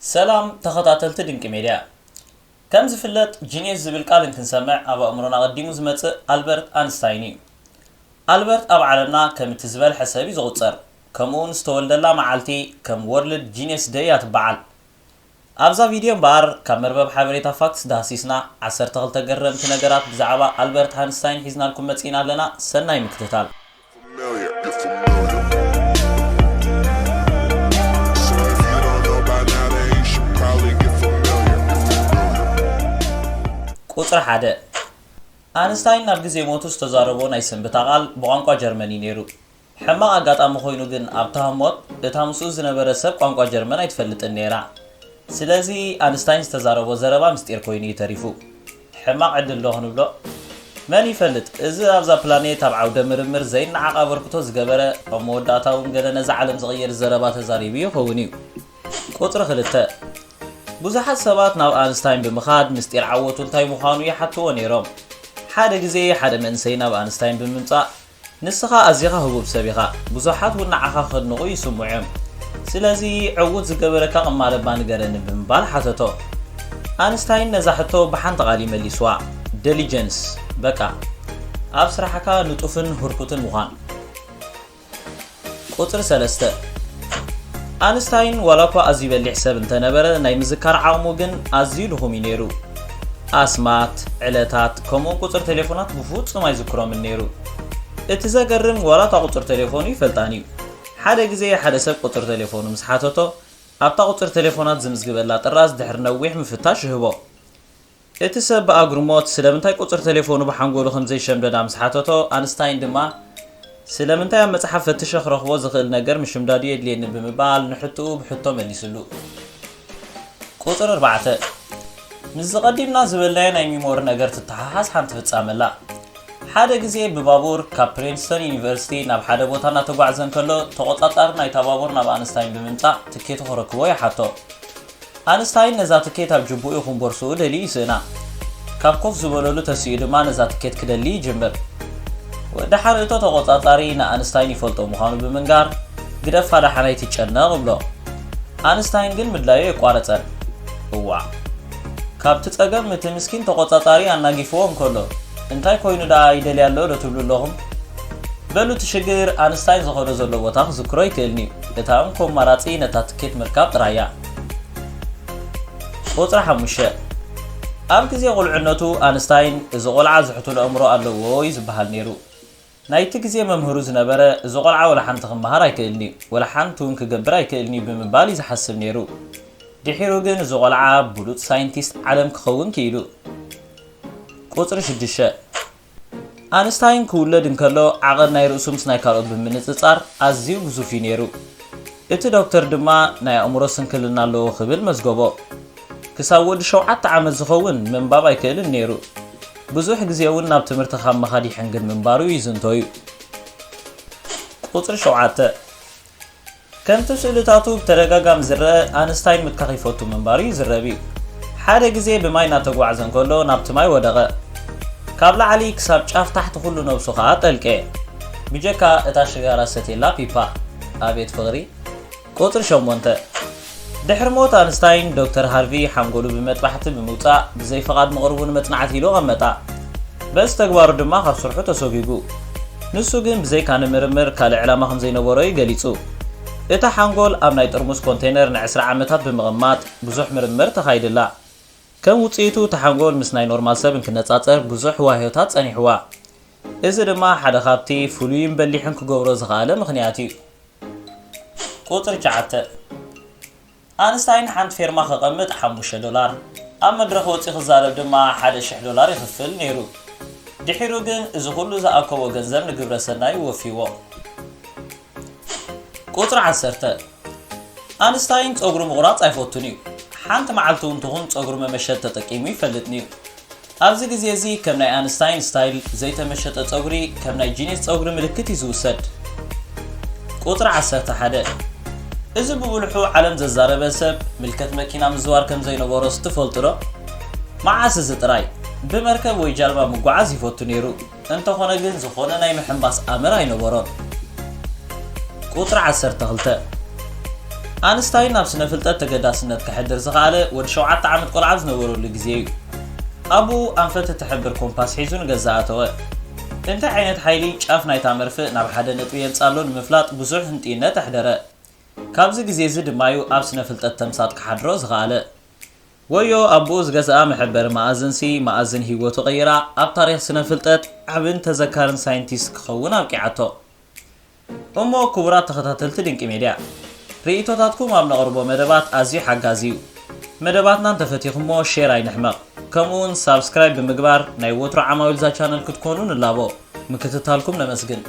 ሰላም ተኸታተልቲ ድንቂ ሜድያ። ከም ዝፍለጥ ጂኒየስ ዝብል ቃል እንትንሰምዕ ኣብ ኣእምሮና ቀዲሙ ዝመጽእ ኣልበርት ኣንስታይን እዩ። ኣልበርት ኣብ ዓለምና ከም እቲ ዝበልሐ ሰብ እዩ ዝቑጸር። ከምኡ እውን ዝተወልደላ መዓልቲ ከም ወርልድ ጂኒየስ ደይ እያ ትበዓል። ኣብዛ ቪድዮ እምበኣር ካብ መርበብ ሓበሬታ ፋክስ ዳህሲስና ዓሰርተ ክልተ ገረምቲ ነገራት ብዛዕባ ኣልበርት ኣንስታይን ሒዝናልኩም መጺእና ኣለና። ሰናይ ምክትታል። Familiar, you're familiar. So if you don't know by now, then you should probably get familiar. You're familiar. ቁጽሪ ሓደ። ኣንስታይን ናብ ግዜ ሞቱ ዝተዛረቦ ናይ ስንብታ ቃል ብቋንቋ ጀርመን እዩ ነይሩ። ሕማቕ ኣጋጣሚ ኮይኑ ግን ኣብታ ህሞት እታ ምስኡ ዝነበረ ሰብ ቋንቋ ጀርመን ኣይትፈልጥን ነይራ። ስለዚ ኣንስታይን ዝተዛረቦ ዘረባ ምስጢር ኮይኑ እዩ ተሪፉ። ሕማቕ ዕድል ዶ ክንብሎ? መን ይፈልጥ፣ እዚ ኣብዛ ፕላኔት ኣብ ዓውደ ምርምር ዘይነዓቕ ኣበርክቶ ዝገበረ፣ ኣብ መወዳእታ እውን ገለ ነዛ ዓለም ዝቕይር ዘረባ ተዛሪቡ ይኸውን እዩ። ቁጽሪ ክልተ። ብዙሓት ሰባት ናብ ኣንስታይን ብምኻድ ምስጢር ዓወቱ እንታይ ምዃኑ ይሓትዎ ነይሮም። ሓደ ግዜ ሓደ መንእሰይ ናብ ኣንስታይን ብምምጻእ፣ ንስኻ ኣዚኻ ህቡብ ሰብ ኢኻ፣ ብዙሓት እውን ንዓኻ ከድንቑ ይስምዑ እዮም። ስለዚ ዕዉት ዝገበረካ ቅማለባ ንገረኒ ብምባል ሓተቶ። ኣንስታይን ነዛ ሕቶ ብሓንቲ ቃል እዩ መሊስዋ፣ ደሊጀንስ። በቃ፣ ኣብ ስራሕካ ንጡፍን ህርኩትን ምዃን። ቁጽሪ ሰለስተ። ኣንስታይን ዋላ እኳ ኣዝዩ በሊሕ ሰብ እንተነበረ ናይ ምዝካር ዓቕሙ ግን ኣዝዩ ድኹም እዩ ነይሩ። ኣስማት፣ ዕለታት፣ ከምኡውን ቁጽሪ ቴሌፎናት ብፍጹም ኣይዝክሮምን ነይሩ። እቲ ዘገርም ዋላ እታ ቁጽሪ ቴሌፎኑ ይፈልጣን እዩ። ሓደ ግዜ ሓደ ሰብ ቁጽሪ ቴሌፎኑ ምስ ሓተቶ ኣብታ ቁጽሪ ቴሌፎናት ዝምዝግበላ ጥራዝ ድሕሪ ነዊሕ ምፍታሽ ይህቦ። እቲ ሰብ ብኣግርሞት ስለምንታይ ቁጽሪ ቴሌፎኑ ብሓንጎሉ ከም ዘይሸምደዳ ምስ ሓተቶ፣ ኣንስታይን ድማ ስለምንታይ ኣብ መጽሓፍ ፈቲሸ ክረኽቦ ዝኽእል ነገር ምሽምዳዱ የድልየኒ ብምባል ንሕትኡ ብሕቶ መሊስሉ። ቁጽሪ ኣርባዕተ። ምስ ዝቐዲምና ዝበልናዮ ናይ ሚሞሪ ነገር ትተሓሓዝ ሓንቲ ፍጻመ ኣላ። ሓደ ግዜ ብባቡር ካብ ፕሪንስተን ዩኒቨርሲቲ ናብ ሓደ ቦታ እናተጓዕዘ እንከሎ ተቖጻጻሪ ናይታ ባቡር ናብ ኣንስታይን ብምምጻእ ትኬቱ ክረክቦ ይሓቶ። ኣንስታይን ነዛ ትኬት ኣብ ጅቡኡ ይኹን ቦርስኡ ደልዩ ይስእና። ካብ ኮፍ ዝበለሉ ተሲኡ ድማ ነዛ ትኬት ክደሊ ይጅምር። ወዲ ሓርእቶ ተቖጻጻሪ ንኣንስታይን ይፈልጦ ምዃኑ ብምንጋር፣ ግደፋ ደሓን ኣይትጨነቕ እብሎ። ኣንስታይን ግን ምድላዩ የቋረጸን። እዋእ! ካብቲ ጸገም እቲ ምስኪን ተቖጻጻሪ ኣናጊፍዎ እንከሎ፣ እንታይ ኮይኑ ደኣ ይደልያ ኣሎ ዶ ትብሉ ኣለኹም? በሉ እቲ ሽግር ኣንስታይን ዝኸዶ ዘሎ ቦታ ክዝክሮ ኣይክእልን እዩ። እታ እንኮ ኣማራጺ ነታ ትኬት ምርካብ ጥራይ እያ። ቁጽሪ ሓሙሽተ። ኣብ ግዜ ቁልዕነቱ ኣንስታይን እዚ ቆልዓ ዝሕቱል ኣእምሮ ኣለዎ እዩ ዝበሃል ነይሩ። ናይቲ ግዜ መምህሩ ዝነበረ እዚ ቆልዓ ወላ ሓንቲ ክመሃር ኣይክእልን እዩ፣ ወላ ሓንቲ እውን ክገብር ኣይክእልን እዩ ብምባል እዩ ዝሓስብ ነይሩ። ድሒሩ ግን እዚ ቆልዓ ብሉጽ ሳይንቲስት ዓለም ክኸውን ክኢሉ። ቁጽሪ ሽዱሽተ። ኣንስታይን ክውለድ እንከሎ ዓቐን ናይ ርእሱ ምስ ናይ ካልኦት ብምንጽጻር ኣዝዩ ግዙፍ እዩ ነይሩ። እቲ ዶክተር ድማ ናይ ኣእምሮ ስንክልና ኣለዎ ክብል መዝገቦ። ክሳብ ወዲ ሸውዓተ ዓመት ዝኸውን ምንባብ ኣይክእልን ነይሩ። ብዙሕ ግዜ እውን ናብ ትምህርቲ ካብ ምኻድ ይሕንግድ ምንባሩ ይዝንቶ እዩ። ቁጽሪ ሸውዓተ። ከምቲ ስእልታቱ ብተደጋጋሚ ዝረአ ኣንስታይን ምትካኽ ይፈቱ ምንባሩ ይዝረብ እዩ። ሓደ ግዜ ብማይ እናተጓዕዘ እንከሎ ናብቲ ማይ ወደቐ። ካብ ላዕሊ ክሳብ ጫፍ ታሕቲ ኩሉ ነብሱ ኸኣ ጠልቀ። ብጀካ እታ ሽጋራ ሰትየላ ፒፓ። ኣቤት ፍቕሪ! ቁጽሪ ሸሞንተ። ድሕሪ ሞት ኣንስታይን፣ ዶክተር ሃርቪ ሓንጎሉ ብመጥባሕቲ ብምውጻእ ብዘይ ፍቓድ መቕርቡ ንመጽናዕቲ ኢሉ ኣቐመጣ። በዚ ተግባሩ ድማ ካብ ስርሑ ተሰጒጉ። ንሱ ግን ብዘይካ ንምርምር ካልእ ዕላማ ከም ዘይነበሮ እዩ ገሊጹ። እታ ሓንጎል ኣብ ናይ ጥርሙዝ ኮንቴነር ንዕስራ ዓመታት ብምቕማጥ ብዙሕ ምርምር ተኻይድላ። ከም ውጽኢቱ እታ ሓንጎል ምስ ናይ ኖርማል ሰብ እንክነጻጸር ብዙሕ ዋህዮታት ጸኒሕዋ። እዚ ድማ ሓደ ካብቲ ፍሉይን በሊሕን ክገብሮ ዝኸኣለ ምኽንያት እዩ። ቁጽሪ ትሽዓተ። ኣንስታይን ሓንቲ ፌርማ ከቐምጥ ሓሙሽተ ዶላር፣ ኣብ መድረኽ ወጺኡ ክዛረብ ድማ ሓደ ሽሕ ዶላር ይኽፍል ነይሩ። ድሒሩ ግን እዚ ኩሉ ዝኣከቦ ገንዘብ ንግብረ ሰናይ ወፊዎ። ቁጽሪ ዓሰርተ። ኣንስታይን ጸጉሩ ምቑራጽ ኣይፈቱን እዩ። ሓንቲ መዓልቲ እውን ትኹን ጸጉሪ መመሸጥ ተጠቂሙ ይፈልጥን እዩ። ኣብዚ ግዜ እዚ ከም ናይ ኣንስታይን ስታይል ዘይተመሸጠ ጸጉሪ ከም ናይ ጂኒየስ ጸጉሪ ምልክት እዩ ዝውሰድ። ቁጽሪ ዓሰርተ ሓደ። እዚ ብብልሑ ዓለም ዘዛረበ ሰብ ምልከት መኪና ምዝዋር ከም ዘይነበሮስ ትፈልጡ ዶ? መዓስ እዚ ጥራይ? ብመርከብ ወይ ጃልባ ምጓዓዝ ይፈቱ ነይሩ። እንተኾነ ግን ዝኾነ ናይ ምሕንባስ ኣምር ኣይነበሮን። ቁጽሪ ዓሰርተ ክልተ። ኣንስታይን ናብ ስነ ፍልጠት ተገዳስነት ከሕድር ዝኸኣለ ወዲ ሸውዓተ ዓመት ቆልዓ ዝነበረሉ ግዜ እዩ። ኣቡኡ ኣንፈት እትሕብር ኮምፓስ ሒዙ ንገዛ ኣተወ። እንታይ ዓይነት ሓይሊ ጫፍ ናይታ መርፍእ ናብ ሓደ ነጥቢ የምጻሎ ንምፍላጥ ብዙሕ ህንጥይነት ኣሕደረ። ካብዚ ግዜ እዚ ድማ እዩ ኣብ ስነ ፍልጠት ተምሳጥ ክሓድሮ ዝኸኣለ። ወዮ ኣቦኡ ዝገዝኣ መሐበሪ መኣዝንሲ፣ መኣዝን ህይወቱ ቀይራ፣ ኣብ ታሪኽ ስነ ፍልጠት ዓብን ተዘካርን ሳይንቲስት ክኸውን ኣብቂዓቶ። እሞ ክቡራት ተኸታተልቲ ድንቂ ሜድያ፣ ርእይቶታትኩም ኣብ ነቕርቦ መደባት ኣዝዩ ሓጋዚ እዩ። መደባትና እንተፈቲኹሞ ሼር ኣይንሕመቕ፣ ከምኡውን ሳብስክራይብ ብምግባር ናይ ወትሮ ዓማዊል እዛ ቻነል ክትኮኑ ንላቦ። ምክትታልኩም ነመስግን።